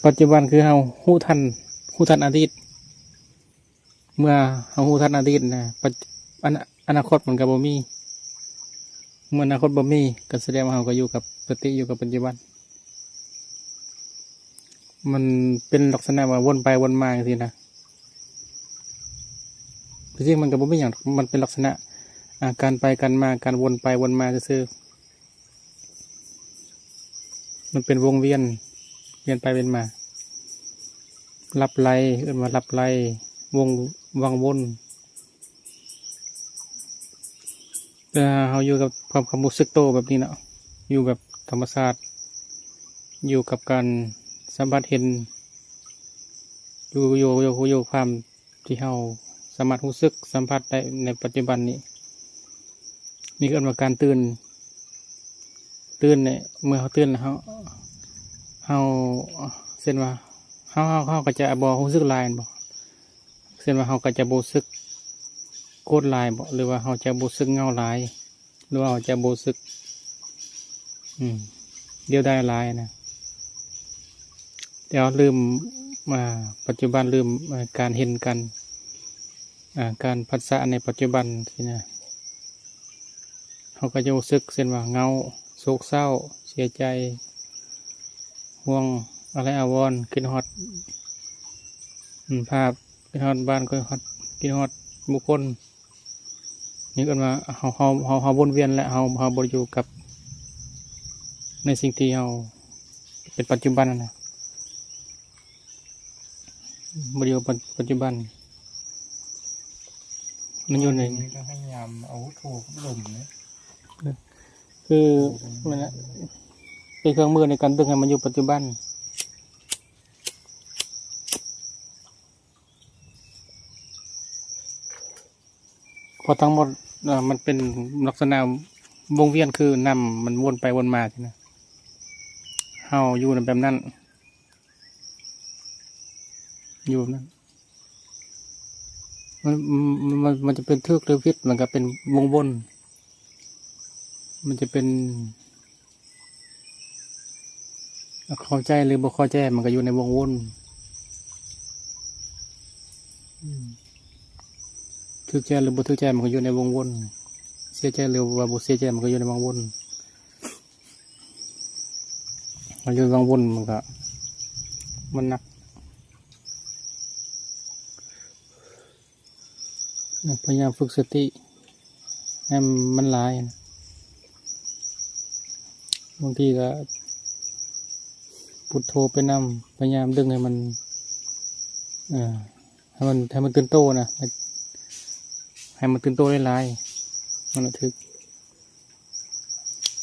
ປັດຈຸບັນຄືເຮົາຮູ້ທັນ, ຮູ້ທັນອະດີດ. ເມື່ອເຮົາຮູ້ທັນອະດີດນະ, ປັດ, ອະນາ, ອະນາຄົດມັນກໍບໍ່ມີ. ເມື່ອອະນາຄົດບໍ່ມີ, ກໍສະແດງວ່າເຮົາກໍຢູ່ກັບສະຕິ, ຢູ່ກັບປັດຈຸບັນ. ມັນເປັນລັກສະນະວ່າວົນໄປວົນມາຈັ່ງຊີ້ນະ. ທີ່ຈິງມັນກໍບໍ່ມີຫຍັງ, ມັນເປັນລັກສະນະ, ອາ, ການໄປການມາ, ການວົນໄປວົນມາຊື່ໆ. ມັນເປັນວົງວຽນ, ວຽນໄປວຽນມາ. ຫຼັບໄຫຼ, ເອີ້ນວ່າຫຼັບໄຫຼ, ວົງ, ວັງວົນ. ເວລາເຮົາຢູ່ກັບຄວາມ, ຄວາມຮູ້ສຶກໂຕແບບນີ້ເນາະ, ຢູ່ແບບທຳມະຊາດ, ຢູ່ກັບການສຳຜັດເຫັນ, ຢູ່, ຢູ່, ຢູ່, ຢູ່ຄວາມທີ່ເຮົາສາມາດຮູ້ສຶກສຳຜັດໄດ້ໃນປັດຈຸບັນນີ້. ນີ້ເອີ້ນວ່າການຕື່ນ. ຕື່ນນີ້, ເມື່ອເຮົາຕື່ນແລ້ວ ເຮົາ, ເຮົາ, ເຊັ່ນວ່າ ເຮົາ, ເຮົາ, ເຮົາກໍຈະບໍ່ຮູ້ສຶກຫຼາຍແມ່ນບໍ່? ເຊັ່ນວ່າ ເຮົາກໍຈະບໍ່ຮູ້ສຶກໂກດຫຼາຍບໍ ຫຼືວ່າເຮົາຈະບໍ່ຮູ້ສຶກເຫງົາຫຼາຍ ຫຼືວ່າເຮົາຈະບໍ່ຮູ້ສຶກ ອືມ ດຽວດາຍຫຼາຍນະ. ແຕ່ເຮົາລືມ, ອາ, ປັດຈຸບັນລືມ, ອາ, ການເຫັນ ການ, ອາ, ການຜັດສະໃນປັດຈຸບັນຊີ້ນະ. ເຮົາກໍຈະຮູ້ສຶກເຊັ່ນວ່າເຫງົາ, ໂສກເສົ້າ, ເສຍໃຈ, ຫ່ວງອາໄລອາວອນ, ຄິດຮອດ, ອືມ, ພາບ, ຄິດຮອດບ້ານ, ຄິດຮອດ, ຄິດຮອດບຸກຄົນ. ນີ້ເອີ້ນວ່າເຮົາ, ເຮົາ, ເຮົາ, ເຮົາວົນວຽນ ແລະ ເຮົາ, ເຮົາບໍ່ໄດ້ຢູ່ກັບ ໃນສິ່ງທີ່ເຮົາເປັນປັດຈຸບັນນັ້ນນະ. ບໍ່ໄດ້ຢູ່ປັດ, ປັດຈຸບັນ. ມັນຢູ່ໃນ ນີ້ກໍພະຍາຍາມເອົາໂທກັບລົມເນາະ ຄື ແມ່ນແຫຼະ ເປັນເຄື່ອງມືໃນການດຶງໃຫ້ມັນຢູ່ປັດຈຸບັນ. ເພາະທັງໝົດ ເອີ ມັນເປັນລັກສະນະວົງວຽນ ຄືນ້ຳມັນວົນໄປວົນມາຊີ້ນະ. ເຮົາຢູ່ນຳແບບນັ້ນ ຢູ່ແບບນັ້ນ ມັນ ມັນ ມັນຈະເປັນຖືກຫຼືຜິດ ມັນກໍເປັນວົງວົນ ມັນຈະເປັນ ເຂົ້າໃຈຫຼືບໍ່ເຂົ້າໃຈ ມັນກໍຢູ່ໃນວົງວົນ ອືມ ຖືກໃຈຫຼືບໍ່ຖືກໃຈ ມັນກໍຢູ່ໃນວົງວົນ ເສຍໃຈຫຼືວ່າບໍ່ເສຍໃຈ ມັນກໍຢູ່ໃນວົງວົນ ມັນຢູ່ວັງວົນ ມັນກະ ມັນໜັກ ພະຍາຍາມຝຶກສະຕິໃຫ້ມັນຫຼາຍ ບາງທີກະພຸດໂທໄປນຳ ພະຍາຍາມດຶງໃຫ້ມັນ ເອີ ໃຫ້ມັນ ໃຫ້ມັນຕື່ນໂຕນະ ໃຫ້ມັນຕື່ນໂຕຫຼາຍໆ ມັນລະຖືກ.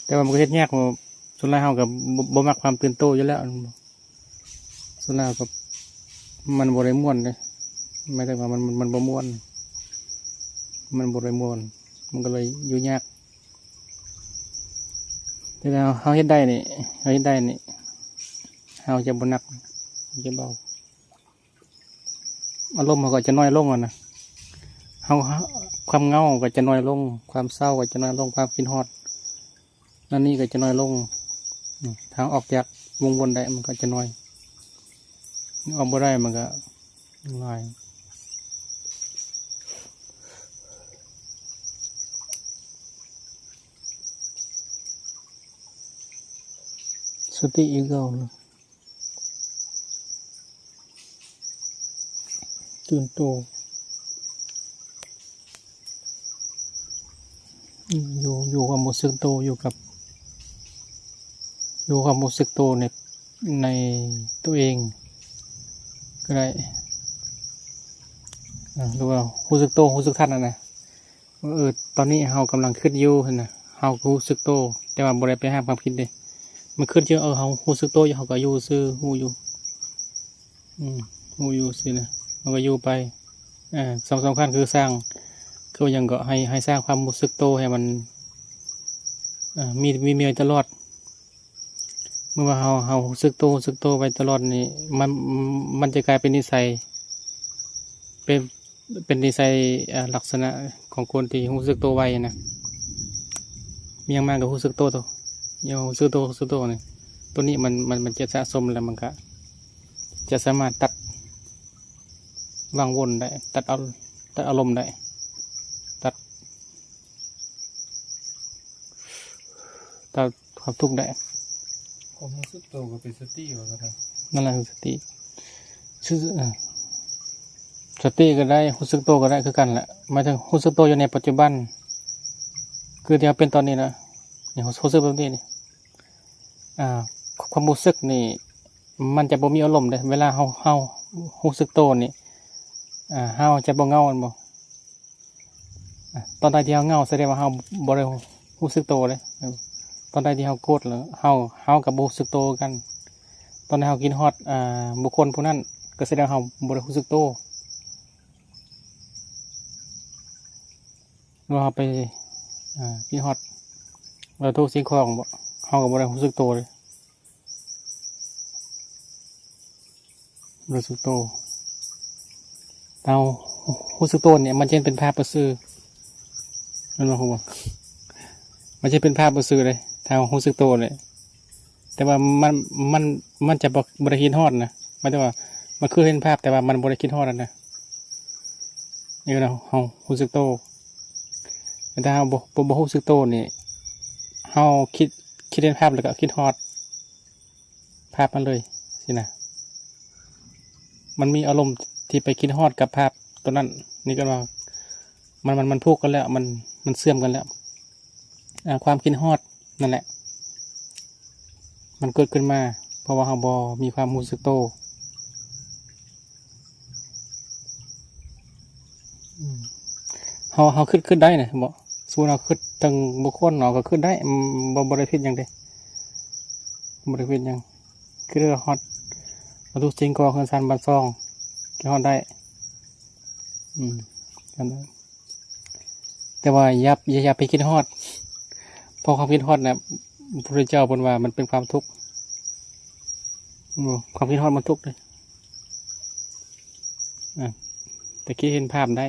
ແຕ່ວ່າມັນກໍເຮັດຍາກ ສ່ວນຫຼາຍເຮົາກໍບໍ່ ບໍ່ມັກຄວາມຕື່ນໂຕຢູ່ແລ້ວ ສ່ວນຫຼາຍກໍມັນບໍ່ໄດ້ມ່ວນເດ້ ໝາຍເຖິງວ່າມັນ ມັນ ມັນບໍ່ມ່ວນ ມັນບໍ່ໄດ້ມ່ວນ ມັນກໍເລີຍຢູ່ຍາກ ແຕ່ຖ້າເຮົາເຮັດໄດ້ນີ້ ເຮົາເຮັດໄດ້ນີ້ ເຮົາຈະບໍ່ໜັກ ຈະເບົາ. ອາລົມເຮົາກໍຈະນ້ອຍລົງຫັ້ນນະ ເຮົາ ຄວາມເຫງົາກໍຈະນ້ອຍລົງ ຄວາມເສົ້າກໍຈະນ້ອຍລົງ ຄວາມຄິດຮອດນັ້ນນີ້ກໍຈະນ້ອຍລົງ ອາ ທາງອອກຈາກວົງວົນໄດ້ມັນກໍຈະນ້ອຍ ອອກບໍ່ໄດ້ມັນກໍຫຼາຍ. ສະຕິອີກເກົ່າ. ຕື່ນໂຕ ຢູ່ ຢູ່ຄວາມຮູ້ສຶກໂຕ ຢູ່ກັບ ຢູ່ຄວາມຮູ້ສຶກໂຕໃນ ໃນໂຕເອງກໍໄດ້ ອາ ຫຼືວ່າຮູ້ສຶກໂຕ ຮູ້ສຶກທັນຫັ້ນນະ. ວ່າ ເອີ ຕອນນີ້ເຮົາກຳລັງຄິດຢູ່ຫັ້ນນະ ເຮົາກໍຮູ້ສຶກໂຕ ແຕ່ວ່າບໍ່ໄດ້ໄປຫ້າມຄວາມຄິດເດ້ ມັນຄິດຢູ່ ເອີ ເຮົາຮູ້ສຶກໂຕຢູ່ ເຮົາກໍຢູ່ຊື່ ຮູ້ຢູ່ ອືມ ຮູ້ຢູ່ຊື່ນະ ມັນກໍຢູ່ໄປ ເອີ ສຳ ສຳຄັນຄືສ້າງ ຄືວ່າຫຍັງກໍໃຫ້ ໃຫ້ສ້າງຄວາມຮູ້ສຶກໂຕໃຫ້ມັນ ເອີ ມີ ມີ ມີໄວ້ຕະຫຼອດ. ເມື່ອວ່າເຮົາ ເຮົາຮູ້ສຶກໂຕ ຮູ້ສຶກໂຕໄວ້ຕະຫຼອດນີ້ ມັນ ມັນຈະກາຍເປັນນິໄສ ເປັນ ເປັນນິໄສ ເອີ ລັກສະນະຂອງຄົນທີ່ຮູ້ສຶກໂຕໄວນະ ມີຫຍັງມາກໍຮູ້ສຶກໂຕ ໂຕ ເຮົາຮູ້ສຶກໂຕ ຮູ້ສຶກໂຕນີ້ ໂຕນີ້ມັນ ມັນ ມັນຈະສະສົມແລ້ວມັນກະ ຈະສາມາດຕັດວັງວົນໄດ້ ຕັດເອົາ ຕັດອາລົມໄດ້ ຕັດ ຕັດຄວາມທຸກໄດ້. ຄວາມຮູ້ສຶກໂຕກໍເປັນສະຕິວ່າຊັ້ນນະ. ນັ້ນແຫຼະ ສະຕິ ຊື່ ເອີ ສະຕິກໍໄດ້ ຮູ້ສຶກໂຕກໍໄດ້ຄືກັນແຫຼະ ໝາຍເຖິງຮູ້ສຶກໂຕຢູ່ໃນປັດຈຸບັນ ຄືທີ່ເຮົາເປັນຕອນນີ້ນະ ນີ້ ຮູ້ ຮູ້ສຶກແບບນີ້ນີ້ ອ່າ ຄວາມຮູ້ສຶກນີ້ ມັນຈະບໍ່ມີອາລົມເດ້ ເວລາເຮົາ ເຮົາຮູ້ສຶກໂຕນີ້ ອ່າ ເຮົາຈະບໍ່ເຫງົາ ແມ່ນບໍ່? ອ່າ ຕອນໃດທີ່ເຮົາເຫງົາ ສະແດງວ່າເຮົາບໍ່ໄດ້ຮູ້ສຶກໂຕເດ້. ຕອນໃດທີ່ເຮົາໂກດ ແລ້ວເຮົາ ເຮົາກໍບໍ່ຮູ້ສຶກໂຕຄືກັນ. ຕອນໃດເຮົາຄິດຮອດ ອ່າ ບຸກຄົນຜູ້ນັ້ນ ກໍສະແດງວ່າເຮົາບໍ່ໄດ້ຮູ້ສຶກໂຕ. ຫຼືວ່າເຮົາໄປ ອ່າ ຄິດຮອດວັດຖຸສິ່ງຂອງບໍ ເຮົາກໍບໍ່ໄດ້ຮູ້ສຶກໂຕເດ້. ຮູ້ສຶກໂຕ ເຮົາຮູ້ສຶກໂຕນີ້ ມັນຈະເປັນພາບຊື່ໆ ແມ່ນບໍ່? ຮູ້ບໍ່? ມັນຈະເປັນພາບຊື່ໆເດ້ ຖ້າເຮົາຮູ້ສຶກໂຕນີ້ ແຕ່ວ່າມັນ ມັນ ມັນຈະບໍ່ ບໍ່ໄດ້ຄິດຮອດນະ ໝາຍເຖິງວ່າມັນຄືເຫັນພາບ ແຕ່ວ່າມັນບໍ່ໄດ້ຄິດຮອດຫັ້ນນະ. ນີ້ນະ ເຮົາຮູ້ສຶກໂຕ ແຕ່ຖ້າເຮົາບໍ່ ບໍ່ ບໍ່ຮູ້ສຶກໂຕນີ້ ເຮົາຄິດ ຄິດເຫັນພາບ ແລ້ວກໍຄິດຮອດພາບນັ້ນເລີຍຊີ້ນະ. ມັນມີອາລົມທີ່ໄປຄິດຮອດກັບພາບໂຕນັ້ນ ນີ້ກໍວ່າມັນ ມັນ ມັນຜູກກັນແລ້ວ ມັນ ມັນເຊື່ອມກັນແລ້ວ. ອ່າ ຄວາມຄິດຮອດນັ້ນແຫຼະ ມັນເກີດຂຶ້ນມາ ເພາະວ່າເຮົາບໍ່ມີຄວາມຮູ້ສຶກໂຕ. ອືມ ເຮົາ ເຮົາຄິດ ຄິດໄດ້ນະ ເຫັນບໍ່? ສົມມຸດເຮົາຄິດເຖິງບຸກຄົນເນາະ ກໍຄິດໄດ້ ອືມ ບໍ່ ບໍ່ໄດ້ຜິດຫຍັງເດ້ ບໍ່ໄດ້ຜິດຫຍັງ. ຄິດຮອດວັດຖຸສິ່ງຂອງເຮືອນຊານບ້ານຊ່ອງ ຄິດຮອດໄດ້. ອືມ ແຕ່ວ່າຢ່າ ຢ່າ ຢ່າໄປຄິດຮອດ ເພາະຄວາມຄິດຮອດນະ ພະພຸດທະເຈົ້າເພິ່ນວ່າມັນເປັນຄວາມທຸກ. ອືມ ຄວາມຄິດຮອດມັນທຸກເດ້. ອາ ແຕ່ຄິດເຫັນພາບໄດ້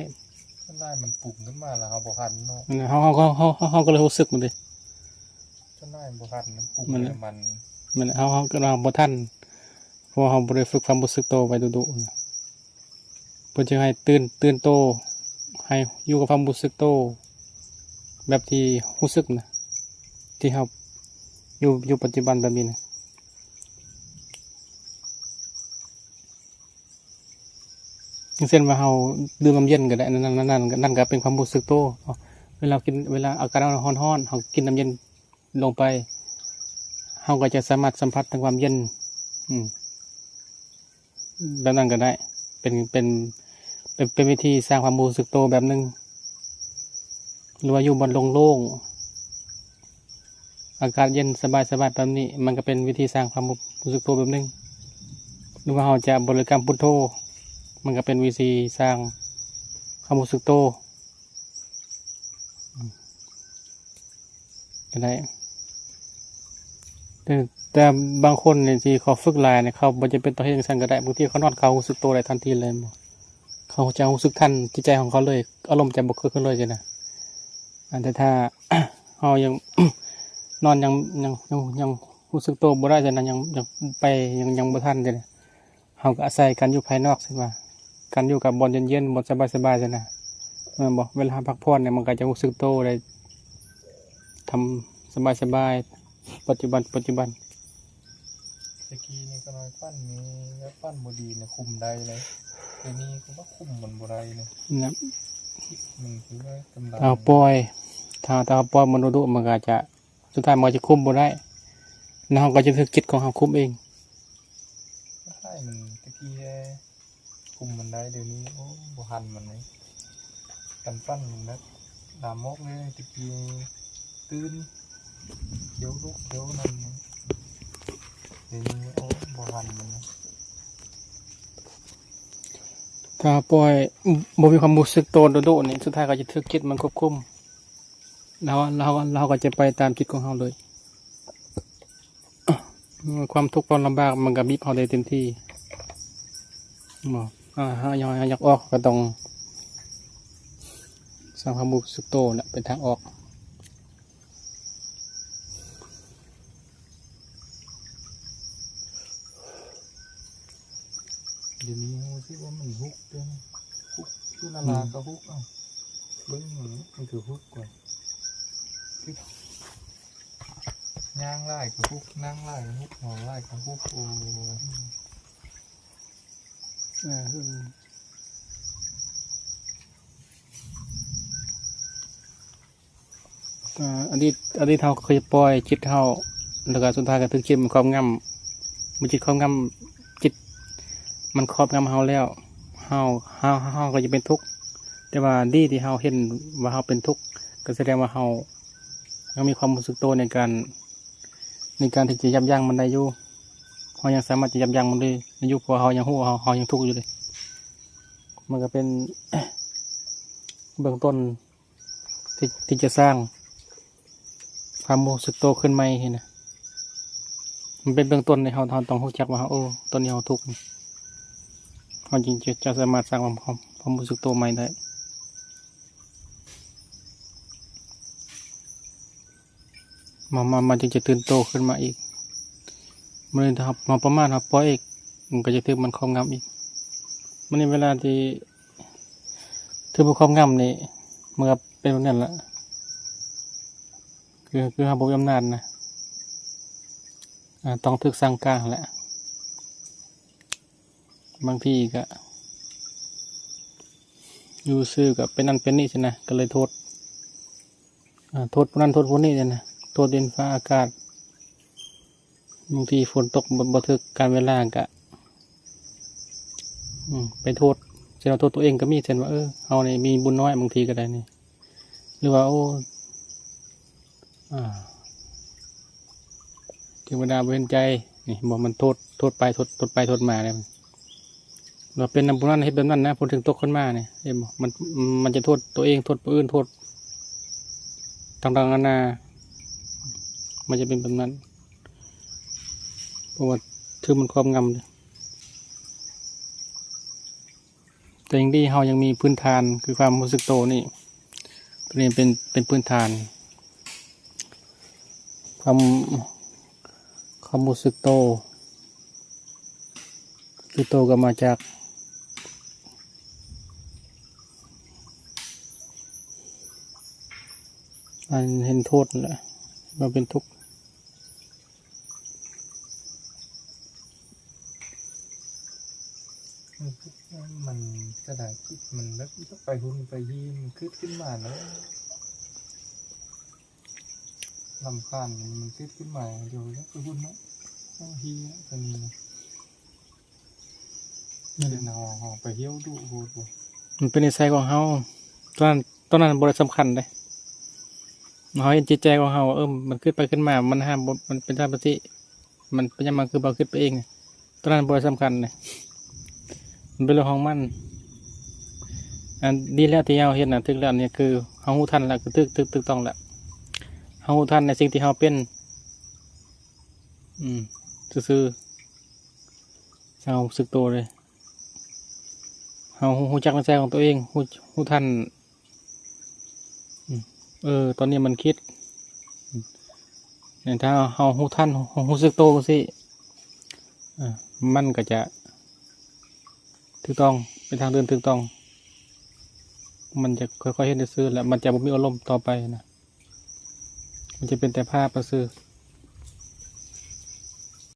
ສ່ວນຫຼາຍມັນປຸງຂຶ້ນມາແລ້ວເຮົາບໍ່ທັນເນາະ. ນັ້ນແຫຼະ ເຮົາ ເຮົາ ເຮົາ ເຮົາ ເຮົາກໍເລີຍຮູ້ສຶກມັນເດ້. ສ່ວນຫຼາຍບໍ່ທັນ ມັນປຸງ ມັນ ແລ້ວມັນ ມັນ ເຮົາ ເຮົາກໍວ່າບໍ່ທັນ ເພາະວ່າເຮົາບໍ່ໄດ້ຝຶກຄວາມຮູ້ສຶກໂຕໄວ້ດຸໆນະ. ເພິ່ນຈຶ່ງໃຫ້ຕື່ນ ຕື່ນໂຕ ໃຫ້ຢູ່ກັບຄວາມຮູ້ສຶກໂຕ ແບບທີ່ຮູ້ສຶກນະ ທີ່ເຮົາຢູ່ ຢູ່ປັດຈຸບັນແບບນີ້ນະ. ຢ່າງເຊັ່ນວ່າເຮົາດື່ມນ້ຳເຢັນກໍໄດ້ ນັ້ນ ນັ້ນ ນັ້ນ ນັ້ນກໍເປັນຄວາມຮູ້ສຶກໂຕ. ເວລາເຮົາກິນ ເວລາອາກາດເຮົາຮ້ອນໆ ເຮົາກິນນ້ຳເຢັນລົງໄປ ເຮົາກໍຈະສາມາດສຳຜັດເຖິງຄວາມເຢັນ ອືມ ແບບນັ້ນກໍໄດ້ ເປັນ ເປັນ ເປັນ ເປັນວິທີສ້າງຄວາມຮູ້ສຶກໂຕແບບໜຶ່ງ. ຫຼືວ່າຢູ່ບ່ອນໂລ່ງໆ ອາກາດເຢັນສະບາຍໆ ແບບນີ້ ມັນກໍເປັນວິທີສ້າງຄວາມຮູ້ສຶກໂຕແບບໜຶ່ງ. ຫຼືວ່າເຮົາຈະບໍລິກຳພຸດໂທ ມັນກໍເປັນວິທີສ້າງຄວາມຮູ້ສຶກໂຕ ອືມ ກໍໄດ້. ແຕ່ ແຕ່ບາງຄົນນີ້ທີ່ເຂົາຝຶກຫຼາຍນີ້ ເຂົາບໍ່ຈຳເປັນຕ້ອງເຮັດຈັ່ງຊັ້ນກໍໄດ້. ບາງທີເຂົານອນ ເຂົາຮູ້ສຶກໂຕໄດ້ທັນທີເລີຍ ເຂົາຈະຮູ້ສຶກທັນຈິດໃຈຂອງເຂົາເລີຍ ອາລົມຈະບໍ່ເກີດຂຶ້ນເລີຍຊີ້ນະ. ອັນ ແຕ່ຖ້າເຮົາຍັງ ນອນຍັງ ຍັງ ຍັງ ຍັງຮູ້ສຶກໂຕບໍ່ໄດ້ຊີ້ນະ ຍັງ ຍັງໄປ ຍັງ ຍັງບໍ່ທັນຊີ້ນະ. ເຮົາກໍອາໄສການຢູ່ພາຍນອກ ເຊັ່ນວ່າ ການຢູ່ກັບບ່ອນເຢັນໆ ບ່ອນສະບາຍໆ ຊີ້ນະ ແມ່ນບໍ່? ເວລາເຮົາພັກຜ່ອນນີ້ ມັນກໍຈະຮູ້ສຶກໂຕໄດ້ ທຳສະບາຍໆ ປັດຈຸບັນ ປັດຈຸບັນ. ແຕ່ກີ້ນີ້ກໍນ້ອຍຝັນນີ້ ແລ້ວຝັນບໍ່ດີນະ ຄຸມໄດ້ເລີຍ. ດຽວນີ້ກໍວ່າຄຸມມັນບໍ່ໄດ້ນະ ນະ ມັນຄືວ່າກຳລັງ ຖ້າເຮົາປ່ອຍ ຖ້າ ຖ້າເຮົາປ່ອຍມັນດຸໆ ມັນກໍອາດຈະ ສຸດທ້າຍມັນກໍຈະຄຸມບໍ່ໄດ້ ແລ້ວເຮົາກໍຈະຖືກຈິດຂອງເຮົາຄຸມເອງ. ໃຫ້ມັນຕະກີ້ແດ່ ຄຸມມັນໄດ້ ດຽວນີ້ ໂອ້ ບໍ່ທັນມັນເລີຍ. ການປັ່ນມັນແບບລາມອກເລີຍ ຕະກີ້ຕື່ນ ຂຽວລຸກຂຽວນັ້ນ ດຽວນີ້ ໂອ້ ບໍ່ທັນມັນເລີຍ. ຖ້າປ່ອຍ ບໍ່ມີຄວາມຮູ້ສຶກໂຕໂດດໆນີ້ ສຸດທ້າຍກໍຈະຖືກຈິດມັນຄວບຄຸມ. ແລ້ວ ແລ້ວ ແລ້ວເຮົາກໍຈະໄປຕາມຈິດຂອງເຮົາເລີຍ. ຄວາມທຸກຄວາມລຳບາກມັນກໍບີບເຮົາໄດ້ເຕັມທີ່ ເນາະ. ເຮົາຢາກ ເຮົາຢາກອອກກໍຕ້ອງສ້າງຄວາມຮູ້ສຶກໂຕແຫຼະເປັນທາງອອກ. ດຽວນີ້ຮູ້ສຶກວ່າມັນຮຸກເດ້ ຮຸກ ຄືລະລາກໍຮຸກ ເອົ້າ ເບິ່ງມັນ ມັນຄືຮຸກກວ່າ ຍ່າງຫຼາຍກໍຮຸກ ນັ່ງຫຼາຍກໍຮຸກ ນອນຫຼາຍກໍຮຸກ ໂອ້ ເອີ ອາ ອະດີດ ອະດີດເຮົາເຄີຍປ່ອຍຈິດເຮົາ ແລ້ວກໍສຸດທ້າຍກໍຖືກຈິດມັນຄອບງຳ ເມື່ອຈິດຄອບງຳ ຈິດມັນຄອບງຳເຮົາແລ້ວ ເຮົາ ເຮົາ ເຮົາກໍຈະເປັນທຸກ ແຕ່ວ່າດີທີ່ເຮົາເຫັນວ່າເຮົາເປັນທຸກ ກໍສະແດງວ່າເຮົາຍັງມີຄວາມຮູ້ສຶກໂຕໃນການ ໃນການທີ່ຈະຢັບຢັ້ງມັນໄດ້ຢູ່ ເຮົາຍັງສາມາດຈະຢັບຢັ້ງມັນໄດ້ຢູ່ ເພາະວ່າເຮົາຍັງຮູ້ວ່າເຮົາ ເຮົາຍັງທຸກຢູ່ເດ້ ມັນກໍເປັນເບື້ອງຕົ້ນ ທີ່ ທີ່ຈະສ້າງຄວາມຮູ້ສຶກໂຕຂຶ້ນໃໝ່ຫັ້ນນະ ມັນເປັນເບື້ອງຕົ້ນເດ້ ເຮົາ ເຮົາຕ້ອງຮູ້ຈັກວ່າ ໂອ້ ຕອນນີ້ເຮົາທຸກ ເຮົາຈຶ່ງຈະ ຈະສາມາດສ້າງຄວາມ ຄວາມ ຄວາມຮູ້ສຶກໂຕໃໝ່ໄດ້ ມາ ມາ ມັນຈຶ່ງຈະຕື່ນໂຕຂຶ້ນມາອີກ ມື້ນີ້ຖ້າເຮົາ ເຮົາປະໝາດ ເຮົາປ່ອຍອີກ ມັນກໍຈະຖືກມັນຄອບງຳອີກ ມື້ນີ້ເວລາທີ່ ຖືກມັນຄອບງຳນີ້ ມັນກໍເປັນແບບນັ້ນລະ ຄື ຄືເຮົາບໍ່ມີອຳນາດນະ ອາ ຕ້ອງຖືກສັ່ງການຫັ້ນແຫຼະ ບາງທີກໍຢູ່ຊື່ກໍເປັນນັ້ນເປັນນີ້ຊີ້ນະ ກໍເລີຍໂທດ ອາ ໂທດຜູ້ນັ້ນໂທດຜູ້ນີ້ນີ້ນະ ໂທດດິນຟ້າອາກາດ ບາງທີຝົນຕົກບໍ່ ບໍ່ຖືກການເວລາກະ ອືມ ໄປໂທດ ເຊັ່ນວ່າໂທດຕົວເອງກໍມີ ເຊັ່ນວ່າ ເອີ ເຮົານີ້ມີບຸນນ້ອຍ ບາງທີກໍໄດ້ນີ້ ຫຼືວ່າ ໂອ້ ອາ ເທວະດາບໍ່ເຫັນໃຈ ນີ້ ເຫັນບໍ່ ມັນໂທດ ໂທດໄປໂທດ ໂທດໄປໂທດມາເດ້ ວ່າເປັນນຳຜູ້ນັ້ນເຮັດແບບນັ້ນນະ ຜູ້ເຖິງຕົກຂຶ້ນມານີ້ ເຫັນບໍ່ ມັນ ມັນຈະໂທດຕົວເອງ ໂທດຜູ້ອື່ນ ໂທດຕ່າງໆນານາ ມັນຈະເປັນແບບນັ້ນ ເພາະວ່າຖືກມັນຄອບງຳເດ້ ແຕ່ຍັງດີເຮົາຍັງມີພື້ນຖານ ຄືຄວາມຮູ້ສຶກໂຕນີ້ ຕົວນີ້ເປັນ ເປັນພື້ນຖານ ຄວາມ ຄວາມຮູ້ສຶກໂຕ ຄືໂຕກໍມາຈາກ ອັນເຫັນໂທດນັ້ນແຫຼະ ວ່າເປັນທຸກ ມັນກໍໄດ້ຄິດ ມັນແບບຢາກໄປຮຸ່ນໄປຮີນ ມັນຄິດຂຶ້ນມາເນາະ ລຳຄານ ມັນຄິດຂຶ້ນມາ ດຽວຢາກໄປຮຸ່ນເນາະ ເອົາເຮຍ ຕອນນີ້ນະ ມັນເປັນເຮົາ ເຮົາໄປຮຽວດຸໂພດບໍ່ ມັນເປັນນິໄສຂອງເຮົາ ຕອນນັ້ນ ຕອນນັ້ນບໍ່ໄດ້ສຳຄັນເດ້ ເຮົາເຫັນຈິດໃຈຂອງເຮົາ ເອີ ມັນຄິດໄປຄິດມາ ມັນຫາບໍ່ ມັນເປັນຕາມປະຕິ ມັນເປັນຫຍັງມັນຄືບໍ່ຄິດໄປເອງ ໂຕນັ້ນບໍ່ໄດ້ສຳຄັນເດ້ ມັນເປັນເລື່ອງຂອງມັນ ອັນດີແລ້ວທີ່ເຮົາເຮັດນະ ຖືກແລ້ວນີ້ຄືເຮົາຮູ້ທັນແລ້ວ ຄືຖືກ ຖືກ ຖືກຕ້ອງແລ້ວ ເຮົາຮູ້ທັນໃນສິ່ງທີ່ເຮົາເປັນ ອືມ ຊື່ໆ ເຮົາຮູ້ສຶກໂຕເດ້ ເຮົາຮູ້ ຮູ້ຈັກໃນໃຈຂອງຕົວເອງ ຮູ້ ຮູ້ທັນ ອືມ ເອີ ຕອນນີ້ມັນຄິດ ອືມ ແຕ່ຖ້າເຮົາຮູ້ທັນ ຮູ້ ຮູ້ສຶກໂຕຈັ່ງຊີ້ ເອີ ມັນກໍຈະຖືກຕ້ອງ ເປັນທາງເດີນຖືກຕ້ອງ ມັນຈະຄ່ອຍໆເຮັດຊື່ໆ ແລ້ວມັນຈະບໍ່ມີອາລົມຕໍ່ໄປນະ ມັນຈະເປັນແຕ່ພາບຊື່